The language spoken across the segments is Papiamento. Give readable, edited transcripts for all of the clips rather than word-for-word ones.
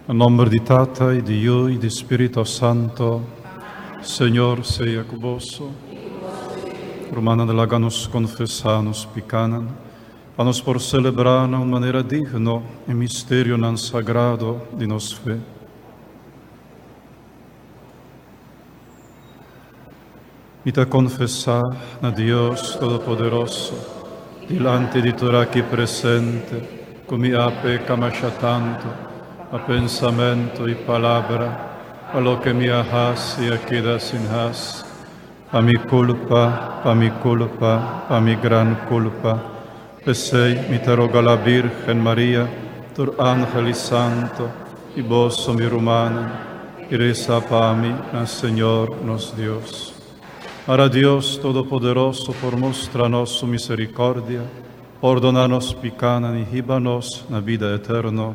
Na nomber di Tata y di Yu y di Spirito Santo. Señor sea cu boso. Rumannan, laga nos confesa nos picanan, pa nos por celebra na un manera digno e misterionan sagrado di nos fe. Mi ta confesa na Dios Todopoderoso, dilanti di tur aki presente, cu mi a peca masha tanto, na pensamento y palabra, pa loke mi a haci y a keda sin haci, pa mi culpa, pa mi culpa, pa mi gran culpa. P'esey mi ta roga la Virgen Maria, tur angel y santo, y boso mi rumannan, y reza pa mi na Señor nos Dios. Ara Dios Todopoderoso por mustra nos su misericordia, pordona nos picanan y hiba nos na bida eterno.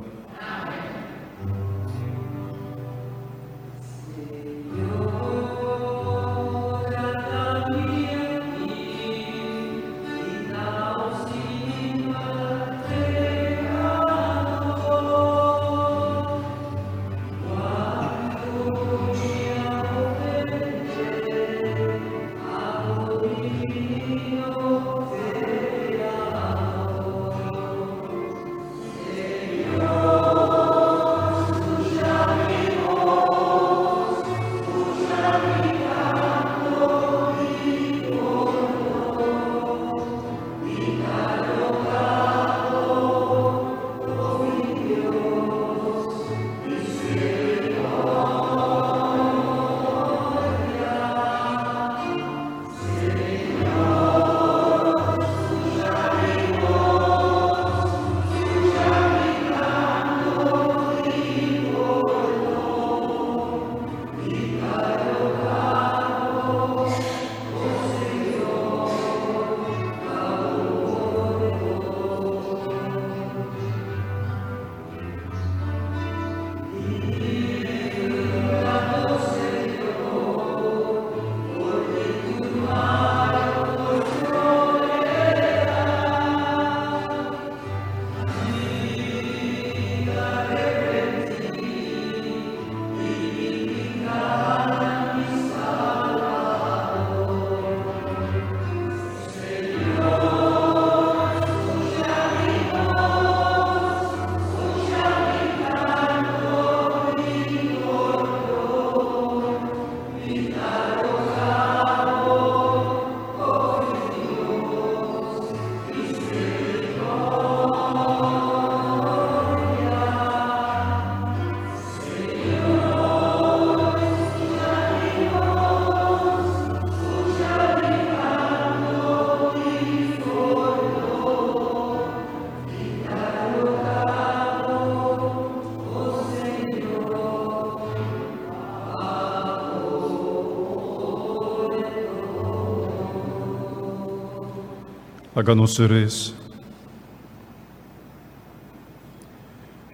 Laga nos resa.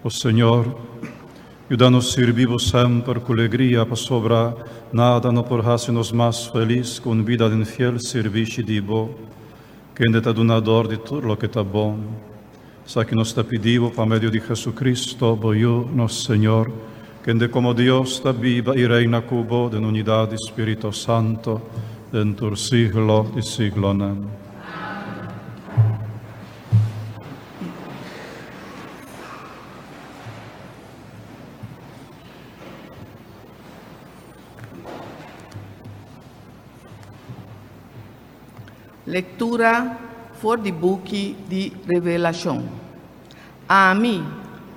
O Señor, yuda nos sirbi Bo semper cu legria, pasobra nada no por haci nos mas feliz cu un bida den fiel sirbishi di Bo, kende ta dunador di tur loke ta bon. Esaki nos ta pidi Bo pa medio di Jesucristo, Bo Yu, nos Señor, kende como Dios ta biba y reina cu Bo den unidad di Spirito Santo, den tur siglo di siglonan. Lectura for di buki di Revelacion. Ami,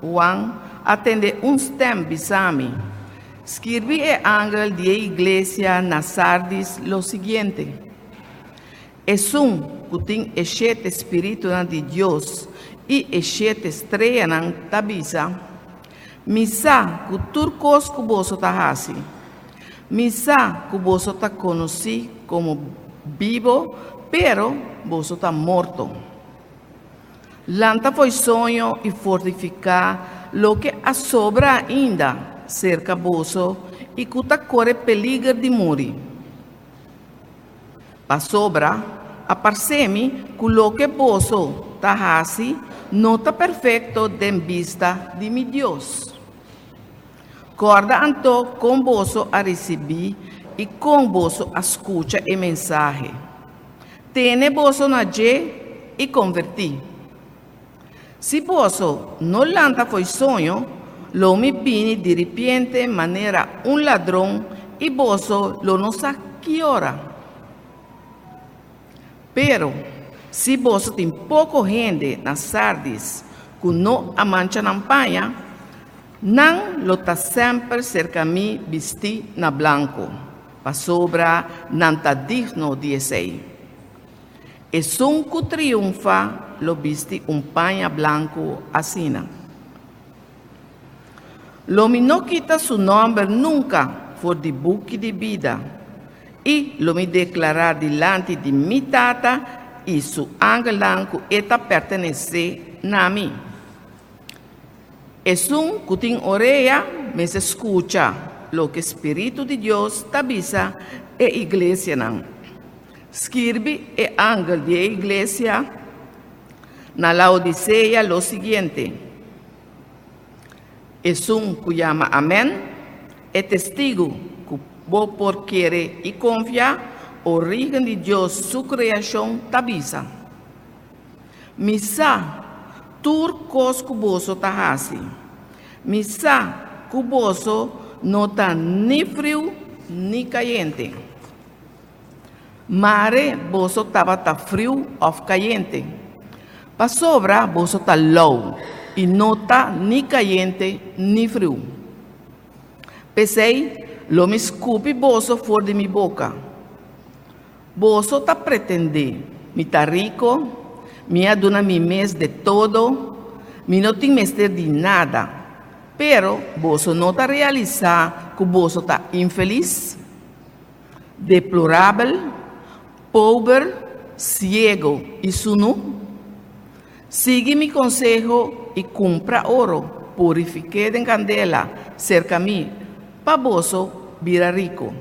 Juan, a tende un stem bisa mi, Skirbi e angel di e iglesia na Sardis lo siguiente, Esun ku tin e shete spiritunan di Dios i e shete streanan ta bisa, Mi sa ku tur kos ku boso ta hasi. Mi sa ku boso ta konosí komo bibo, pero boso ta morto. Lanta fo'i soño i fortifiká loke a sobra ainda serka boso i ku ta kore peliger di muri. Pasobra a parse mi ku loke boso ta hasi no ta perfekto den bista di mi Dios. Kòrda anto kon boso a risibí i kon boso a skucha e mensahe. Tene boso na dje i konvertí. Si boso no lanta fo'i soño, lo mi bini diripiente manera un ladron i boso lo no sa ki ora. Pero, si boso tin poko hende na Sardis ku no a mancha nan paña, nan lo ta semper serka mi bistí na blanku, pasobra nan ta digno di esei. Esun ku triunfá lo bisti un paña blanku asina. Lo mi no kita su nòmber nunka for di buki di bida, i lo mi deklará dilanti di mi Tata i su angelnan ku e ta pertenesé na mi. Esun ku tin orea mester skucha loke spiritu di Dios ta bisa e iglesianan. Skirbi e angel di e iglesia na Laodisea lo siguiente, Esun ku yama Amèn, e testigu ku bo por kere i konfia, orígen di Dios su kreashon, ta bisa, Mi sa tur kos ku boso ta hasi. Mi sa ku boso no ta ni friu ni kayente. Mare boso tabata friu òf kayente, pasobra boso ta lou i no ta ni kayente ni friu. P'esei lo mi skupi boso for di mi boka. Boso ta pretendé, Mi ta riko, mi a duna mi mes de todo, mi no tin mester di nada. Pero boso no ta realisá ku boso ta infelis? Deplorabel, pober, siego i sunu? Sigui mi konseho i kumpra oro, purifik'é den kandela serka mi, pa boso bira riku.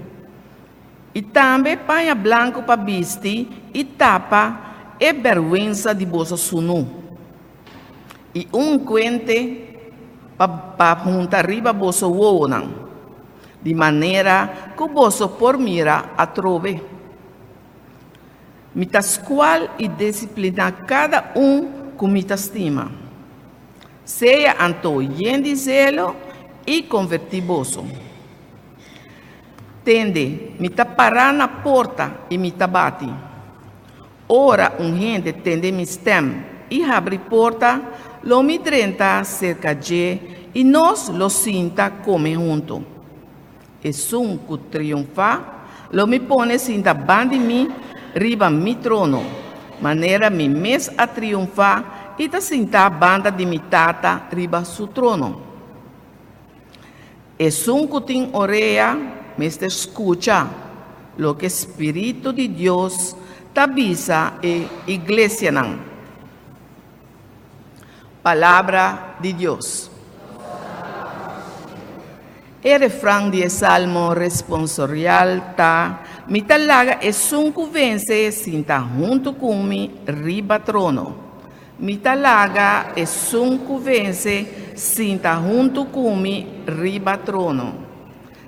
I tambe paña blanku pa bisti i tapa e bèrgwensa di boso sunu. I un kuente pa pa hunta riba boso wowonan, di manera ku boso por mira atrobe. Mi ta skual i disipliná kada un ku mi ta stima. Sea anto yen di zelo i konvertí boso. Tende, mi ta pará na porta i mi ta bati. Ora un hende tende mi stèm i habri porta, lo mi drenta serka dje i nos lo sinta kome huntu. Esun ku triunfá, lo mi pone sinta ban di mi riba mi trono, manera mi mes a triunfá i ta sintá banda di mi Tata riba su trono. Esun ku tin orea mester skucha loke spiritu di Dios ta bisa e iglesianan. Palabra di Dios. E refran di e salmo responsorial ta, Mi ta laga esun ku vense sinta huntu ku mi riba trono. Mi ta laga esun ku vense sinta huntu ku mi riba trono.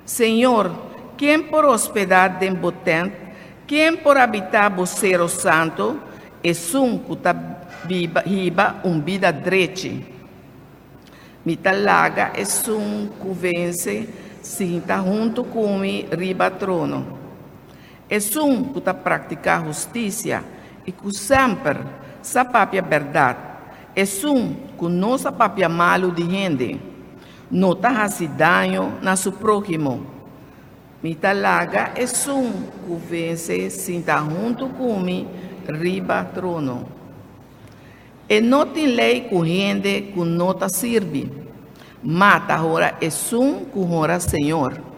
Señor, ken por hospedá den bo tènt? Ken por habitá bo sero santu? Esun ku ta biba hiba un bida drechi. Mi ta laga esun ku vense sinta huntu ku mi riba trono. Esun ku ta praktiká hustisia i ku semper sa papia bèrdat, esun ku no sa papia malu di hende, no ta hasi daño na su próhimo. Mi ta laga esun ku vense sinta huntu ku mi riba trono. E no tin lei ku hende ku no ta sirbi, ma ta hora esun ku hora Señor.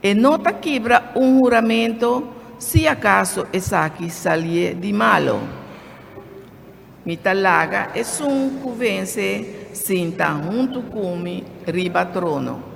E no ta kibra un huramento si akaso esaki salié di malo. Mi ta laga esun ku vense sinta huntu ku mi riba trono.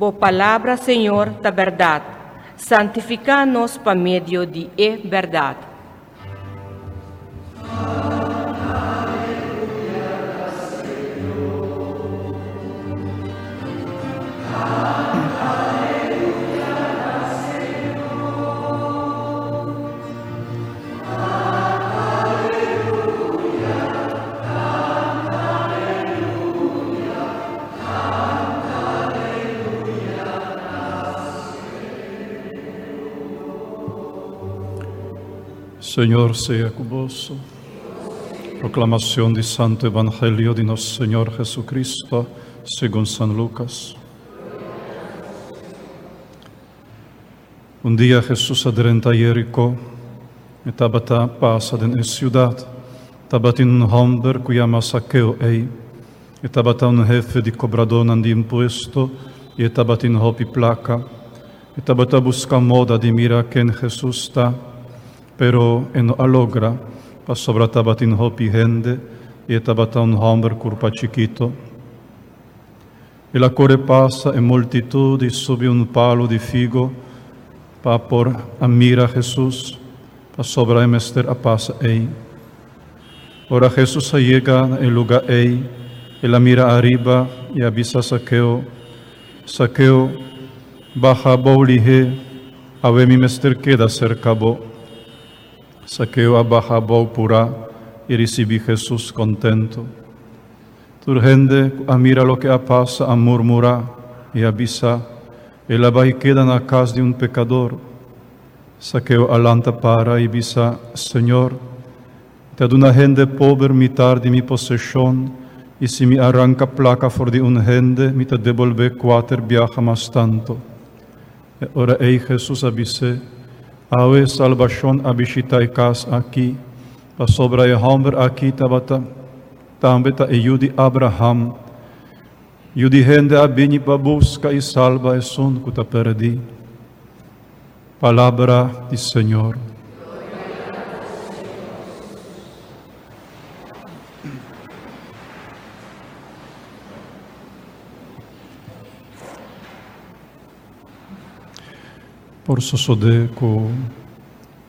Bo palabra, Señor, ta bèrdat. Santifiká nos pa medio di e bèrdat. Señor sea cu boso. Proclamación di Santo Evangelio di nos Señor Jesucristo, según San Lucas. Un dia Hesus a drenta Jeriko. E tabata pasa den e siudat. Tabatin un hòmber ku yama Sakeo ei. E tabata un hefe di kobradónan di impuesto i e tabatin hopi plaka. E tabata buska moda di mira ken Hesus ta, pero e no a logra pasobra tabatin hopi hende i e tabata un hòmber kurpa chikito. El a kore pasa e multitud i subi un palu di figo pa por a mira Hesus, pasobra e mester a pasa ei. Ora Hesus a yega na e lugá ei, el a mira ariba i a bisa Sakeo, Sakeo, baha abou lihé, awe mi mester keda serka bo. Sakeo a baha abou purá i risibí Hesus kontentu. Tur hende ku a mira loke a pasa a murmurá i a bisa, El a bai keda na kas di un pekador. Sakeo a lanta para i bisa, Señor, mi ta duna hende pober mitar di mi poseshon, i si mi a ranka plaka for di un hende, mi ta debolbé kuater biaha mas tantu. E ora ei Hesus a bis'é, Awe salbashon a bishitá e kas aki, pasobra e hòmber aki tabata Tambe ta e yu di Abraham. Yu di hende a bini pa buska i salba esun ku ta pèrdí. Palabra di Señor. Por sosodé ku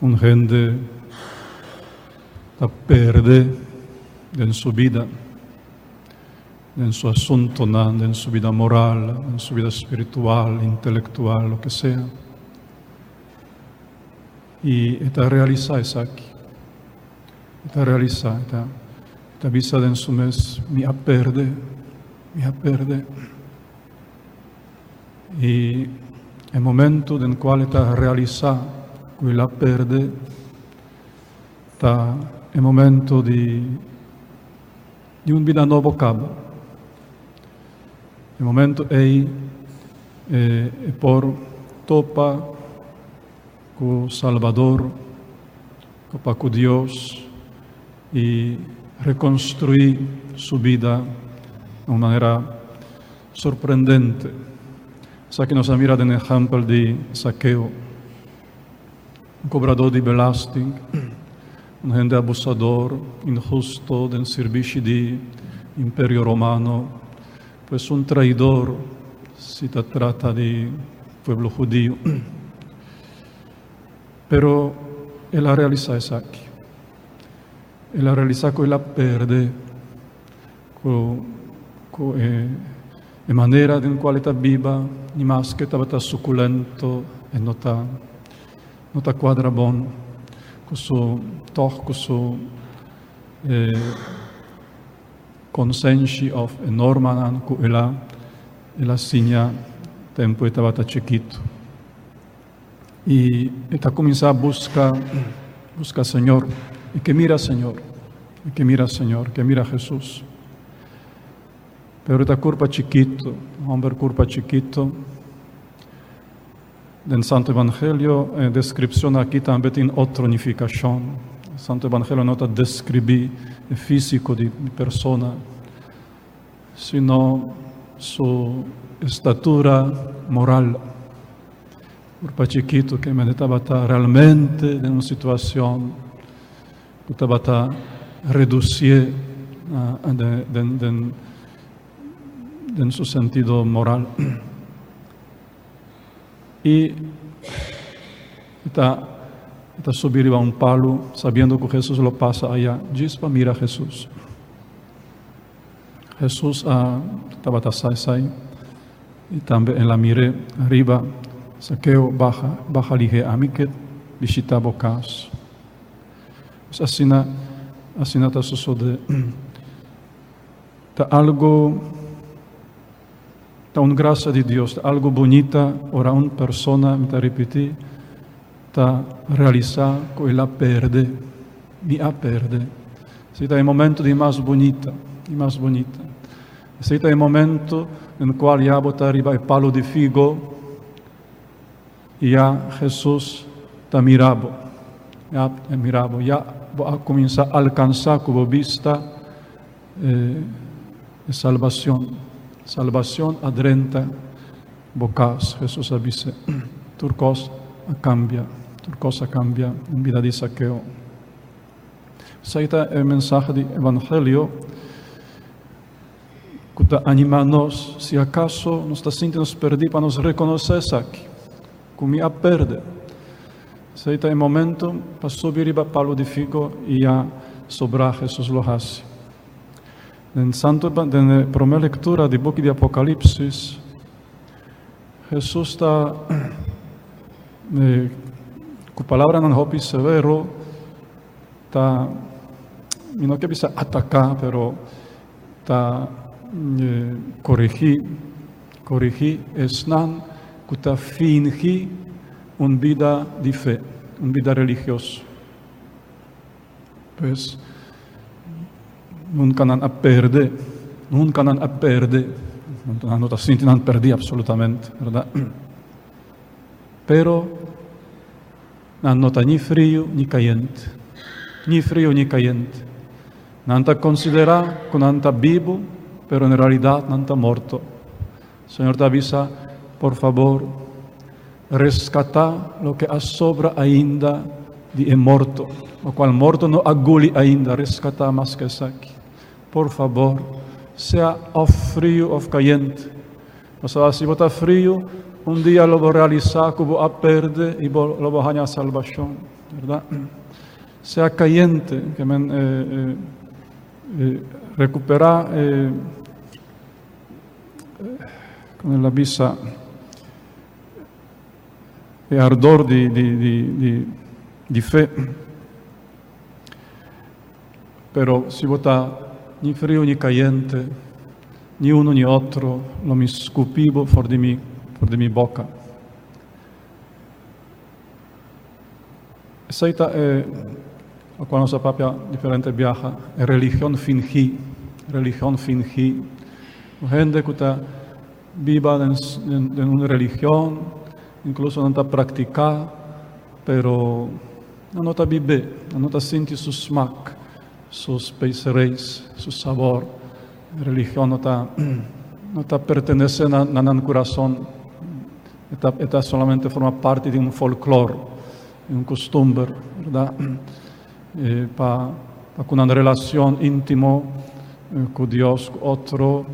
un hende ta perde den su bida, den su asuntonan, den su bida moral, den su bida spiritual, intelektual, loke sea. I e ta realisá esaki. E ta realisá, e ta, e ta bisa den su mes, mi a perde, mi a perde. I e momento den cual e ta realisá cu el a perde ta e momento di di un bida nobo caba. E momento ei e, e por topa cu Salvador, topa cu Dios i reconstruí su bida na un manera Sorprendente! Esaki nos a mira den ehèmpel di Sakeo, un kobradó di belasting, un hende abusador, inhusto den sirbishi di Imperio Romano, pues un traidor si ta trata di pueblo hudiu. Pero el a realisá esaki. El a realisá ku el a perde. Ku ku e e manera den kual e ta biba, ni maske tabata sukulento, e no ta no ta kuadra bon ku su tòg ku su e konsenshi òf e normanan ku el a el a siña tempu e tabata chikitu. I e ta kuminsá buska buska Señor. E ke mira Señor. E ke mira Señor, ke mira Hesus. Pero e ta kurpa chikitu, hòmber kurpa chikitu. Den Santo Evangelio e deskripshon aki tambe tin otro nifikashon. Santo Evangelio no ta deskribí e físiko di persona, sino su estatura moral. Kurpa chikitu ke mende tabata realmente den un situacion ku tabata reducié den den den su sentido moral. I e ta e ta subi riba un palu sabiendo ku Hesus lo pasa aya djis pa mira Hesus. Hesus a tabata sai sai i tambe el a mir'é ariba, Sakeo, baha, baha lihé, ami ke bishitá bo kas. Pues asina, asina ta sosodé. Ta algo Ta un gracia di Dios, ta algo bunita ora un persona, mi ta ripiti, ta realisa cu el a perde, mi a perde. Esey ta e momento di mas bunita, di mas bunita. Esey ta e momento den cual ya bo ta riba e palo di figo y ya Jesus ta mira bo, ya ta mira bo, ya bo a cuminsa alcansa cu bo bista E salbacion. Salbacion a drenta bo cas, Jesus a bisa. Tur cos a cambia. Tur cos a cambia den bida di Zakeo. Esaki ta e mensahe di Evangelio cu ta anima nos, si acaso nos ta sinti nos perdi, pa nos reconoce esaki, cu mi a perde. Esei ta e momento pa subi riba palu di figo i ya sobrá Hesus lo hasi. Den Santu den e promé lektura di buki di Apokalipsis, Hesus ta ku palabranan hopi severo ta, mi no ke bisa ataká, pero ta korigí, korigí esnan ku ta fingi un bida di fe, un bida religioso. Pues, nunka nan a perde, nunka nan a perde, nan no ta sinti nan perdí absolutamente, berdad? Pero nan no ta ni frio ni kayente, ni frio ni kayente. Nan ta konsiderá ku nan ta bibu, pero en realidat nan ta morto. Señor ta bisa, Por fabor, reskatá loke a sobra ainda di e morto, lokual morto no a guli ainda, reskatá mas ku esaki. Por fabor, sea òf friu òf kayente. Pasobra si bo ta friu, un dia lo bo realisá ku bo a perde i bo lo bo haña salbashon, bèrdat? Sea kayente, ke men rekuperá e. Con el a bisa e ardor di, di, di, di, di fe. Pero si bo ta ni frio ni cayente, ni uno ni otro, lo mi scupi bo for di mi, for di mi boca. Esei ta e lokual nos a papia diferente biaha, e religion fingí, religion fingí. Un hende ku ta biba den den un religion, inkluso nan ta praktiká, pero nan no ta bib'é, nan no ta sinti su smak, su spesereis, su sabor. Religion no ta no ta pertenesé na nan kurason. E ta, e ta solamente forma parti di un folklor, di un costumber, verdad? E pa, pa cu nan relacion intimo cu Dios, cu otro,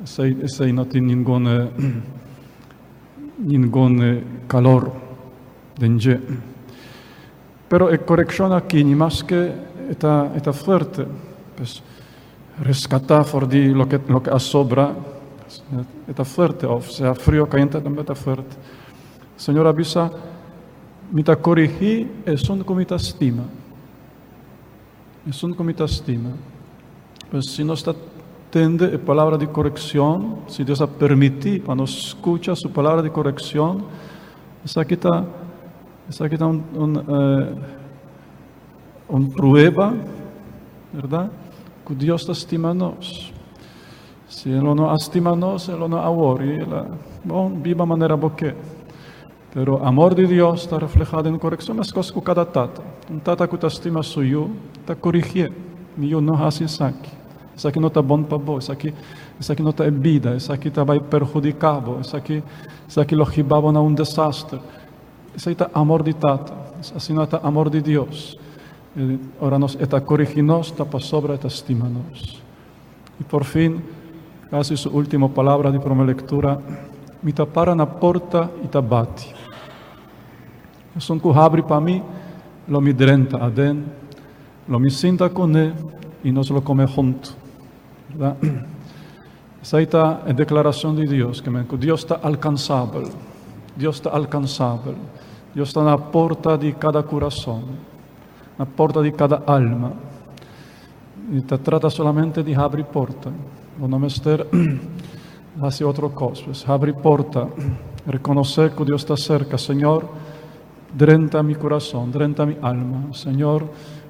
esey, esey no tin ningun, ningun calor den dje. Pero e coreccion aki, ni maske e ta, e ta fuerte, pues, Rescatá for di loke loke a sobra e ta fuerte of sea frio o cayente tambe ta fuerte. Señor a bisa, Mi ta corigi esun cu mi ta stima. Esun cu mi ta stima. Pues si nos ta tende e palabra di correccion, si Dios a permiti pa nos scucha su palabra di correccion, esaki ta esaki ta un un eh, Un prueba, berdad? Cu Dios ta stima nos. Si E lo no a stima nos, E lo no a wori. El a, bon, biba manera bo ke. Pero amor di Dios ta refleha den coreccion mescos cu cada tata. Un tata cu ta stima su yu, ta corigié. Mi yu, no haci esaki. Esaki no ta bon pa bo. Esaki, esaki no ta e bida. Esaki ta bay perhudica bo. Esaki, esaki lo hiba bo na un desaster. Esei ta amor di Tata. Asina ta amor di Dios. Ora nos e ta korigí nos, ta pasobra e ta stima nos. I por fin, kasi su último palabra di promé lektura, Mi ta para na porta i ta bati. Esun ku habri pa mi, lo mi drenta aden, lo mi sinta kuné i nos lo kome huntu. Bèrdat? Esei ta e deklarashon di Dios, ke men ku Dios ta alkansabel. Dios ta alkansabel. Dios ta na porta di kada kurason, na porta di kada alma. I ta trata solamente di habri porta. Bo no mester hasi otro kos. Pues habri porta, rekonosé ku Dios ta serka. Señor, drenta mi kurason, drenta mi alma. Señor,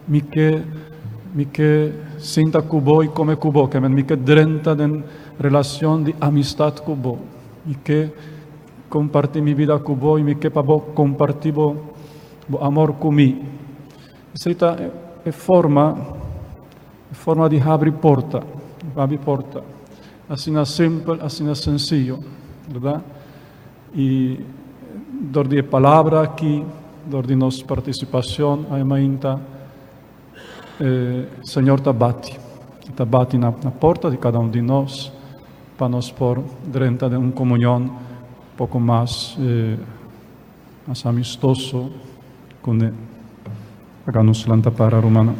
mi ke mi ke sinta ku bo i kome ku bo. Ke men mi ke drenta den relashon di amistat ku bo. Mi ke kompartí mi bida ku bo i mi ke pa bo kompartí bo bo amor ku mi. Esei ta e forma, e forma di habri porta, habri porta. Asina simpel, asina sensiyo, berdad? I dor di e palabra aki, dor di nos participacion awe mainta, e Señor ta bati. E ta bati na, na porta di cada un di nos pa nos por drenta den un comunion poco mas eh, Mas amistoso kuné. Laga nos lanta para, rumannan.